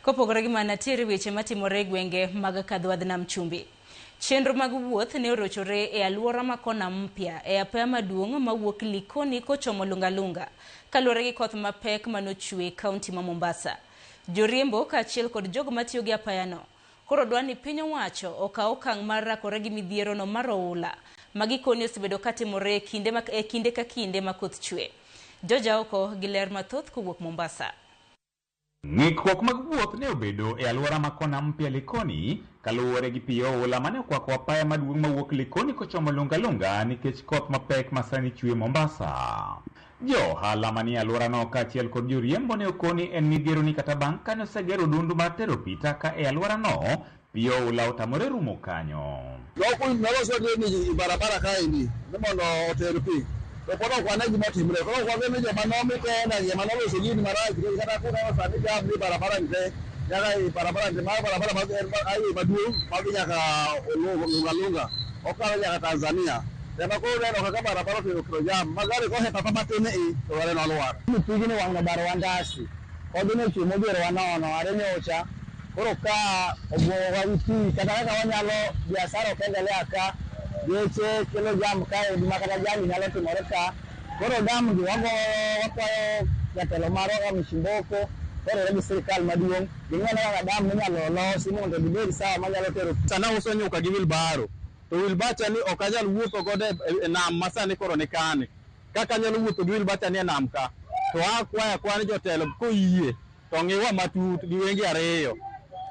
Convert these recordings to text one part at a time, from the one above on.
Kopogore gi mano, nitiere weche matimore e gwenge mag Kadhwadh Nam Chumbi. Chenro mag wuoth ne orochore e alwora ma Kona Mpya e apaya maduong' mawuok Likoni kochomo Lungalunga kaluwore gi koth mapek manochwe e kaunti ma Mombasa. Joriembo kaachiel kod jogo matiyo gi apayano koro dwa ni piny owacho okaw okang' mar rakore gi midhierono mar oula ma gikoni osebedo katimore e kinde, e kinde ka kinde ma koth chwe. George Aoko gi ler mathoth kowuok Mombasa. Ng'ikruok mag wuoth ne obedo e alwora ma Kona Mpya Likoni kaluwore gi pi oula mane okwako apaya maduong' mawuok Likoni kochomo Lungalunga nikech koth mapek ma sani chwe Mombasa. Jo ohala manie alworano kaachiel kod joriembo ne okoni en midhiero ni kata bang' kane osegero odundu mar tero pi taka e alworano, pi oula otamore rumo kanyo. Noloso ni barabara kaendi ni mondo oter pi to pod ok wane gima otimre. Koro ok wageno joma nomi tenda joma noloso gini marach nikech kata kuneno sani jam ni barabara ni te nyaka i barabara ni mar barabara ma en highway maduong' madhi nyaka Lungalunga okalo nyaka Tanzania. Ema koro uneno kaka barabara okelo jam ma gari kohepo apa matin i to gari nolwar. Ni pigni wang' nobarowa ndasi, kodhni ochwe modhierowa nono are nyocha. Koro ka obwogowa gi pi kata kaka wanyalo biashara ok endelea ka, geche kelo jam kaendi ma kata ajali nyalo timore ka. Koro dam gi wagoyo wakwayo jatelo marwa kaka Mishimboko koriwore gi sirikal maduong' ging'e kaka dam minyalo losi mondo gibed sawa manyalo tero pi. Sani auso nyuka gi wheelbarrow to wheelbarrow ni ok anyal wuotho godo e nam ma sani koro nikani. Kaka anyalo wuotho gi wheelbarrow ni e nam ka to akwayo akwaya ni jotelo koyie to ng'iwa matut gi wenge ariyo.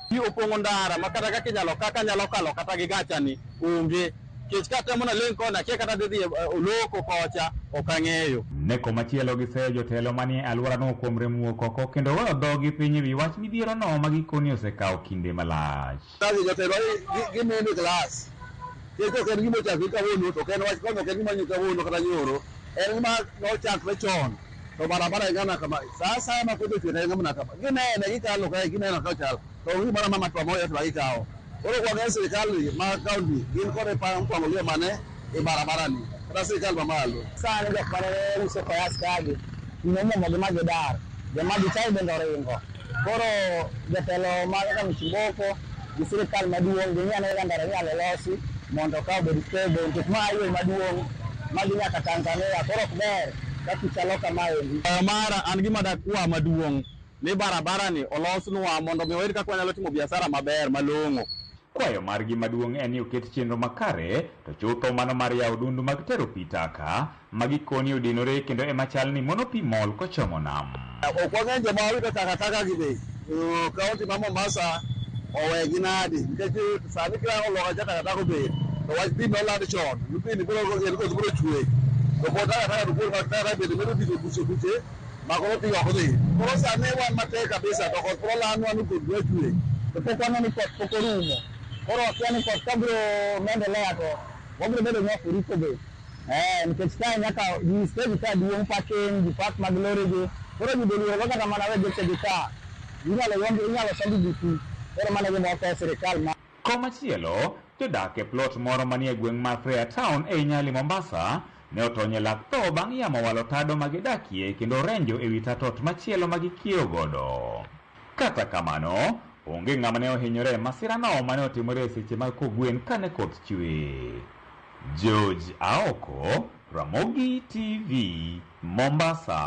Pi opong'o ndara ma kata kaka inyalo kaka anyalo kalo kata gi gacha ni onge. Nikech katemo naleng' koni akia kata adhi dhi Oloko kocha ok ang'eyo. Ne komachielo giseyo jotelo manie alworano kuom rem wuok oko kendo goyo dhogi piny ewi wach midhierono ma gikoni osekawo kinde malach. Kazi jotelo gimiyo klas. Nikech ok en gima ochakre kawuono to ok en wach koni ok en gima kawuono kata nyoro. En gima nochakre chon to barabara en ng'ama kama. Sa asaya ma koth ochwe to en ng'ama kama. Ginene gikalo kae gineno kaka ochal to onge gimoro amora ma to ma gikawo. Koro kwang'eyo sirikal ma kaunti gin kod mpangilio mane e barabara ni kata sirikal mamalo. Sani jok mane uso payas kagi pi nomwomogi ma gidar. Joma gichaye bende oringo. Koro jotelo mag kaka Mishimboko gi sirikal maduong' ging'i ane kaka ndara inyalo losi mondo ka obed stable nikech ma highway maduong' madhi nyaka Tanzania koro ok ber ka pi chalo kamaendi. Kwayo mara an gima dakwa maduong' ni barabara ni olosnwa mondo mi wayud kaka wanyalo timo biashara maber malong'o. Kwayo margi maduong' en ni oket chenro makare to chutho mano mar yawo dundu mag tero pi taka ma gikoni odinore kendo ema chal ni mono pi mol kochomo nam. Ok wang'eyo joma wito takataka gi be kaunti ma Mombasa owegi nadi nikech sani kirango loka cha takataka obet to wach pi noland chon ni pi ni biro koth biro chwe to pod takataka to kuonde mag takataka bende medo dino buche buche ma koro pi ok dhi. Koro sani wan matek kabisa to koth biro landwa ni koth biro chwe. To pok waneno ni koth pok orumo. Koro wakia ni koth ka biro endelea to wabiro bedo gi mafuriko be. Nikech kae nyaka ji stage ka duong' parking, ji park mag lori gi. Koro ji be oluoro kata mana we geche gi ka. Inyalo yomb inyalo somb ji pi. Koro mano e gima wakwayo sirikal ma Komachielo, jodak e plot moro manie gweng' mar Frere Town ei Nyali Mombasa ne otony e lak tho bang' yamo walo tado ma gidakie kendo renjo ewi tat ot machielo ma gikiewo godo. Kata kamano, onge ng'ama ne ohinyore e masirano mane otimore e seche mag kogwen kane koth chwe. George Aoko, Ramogi TV, Mombasa.